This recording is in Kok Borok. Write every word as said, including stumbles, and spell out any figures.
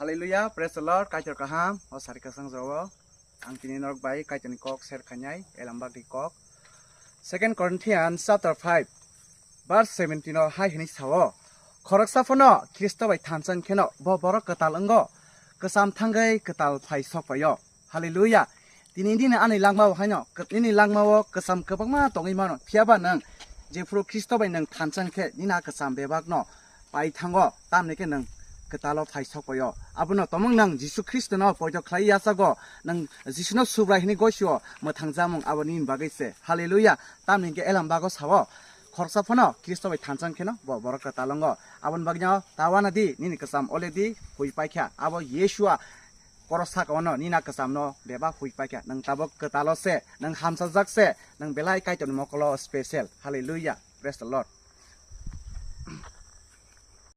Hallelujah, praise the Lord, Kaitor kaham, o sari kasang jao. Ang tini norok bai Kaitorni kok share khainai, elambagni kok. Second Corinthians chapter five, verse seventeen o hai hwnwi sao, "Khoroksa phano Khristo bai thansa wngkheno bo borok kwtal wngo, kwcham thangwi kwtal phai sokpaio." Hallelujah. Tini dini ani langmao haino, nini langmao kwcham kwbangma tongwi mano, phiyaba nwng jephuru Khristo bai nwng thansa wngkhe nini a kwcham bebakno pai thango, tamni khe nwng kwtalo phai sokpaio. Abono tomung nwng Jisu Khristono poito khlai yachago, nwng Jisuno Subrai hwnwi goisio mwthang jamung abo nini bagwi se. Hallelujah. Tamni hwnkhe elam bago sao, khoroksa phano Khristo bai thansa wngkheno bo borok kwtal wngo. Aboni bagwino ta uanadi nini kwcham already hui paikha. Abo Yeshua koro saka ono nini a kwchamno bebak hui paikha. Nwng tabok kwtalo se, nwng hamsajak se, nwng belai Kaitorni mokolo special. Hallelujah. Praise the Lord.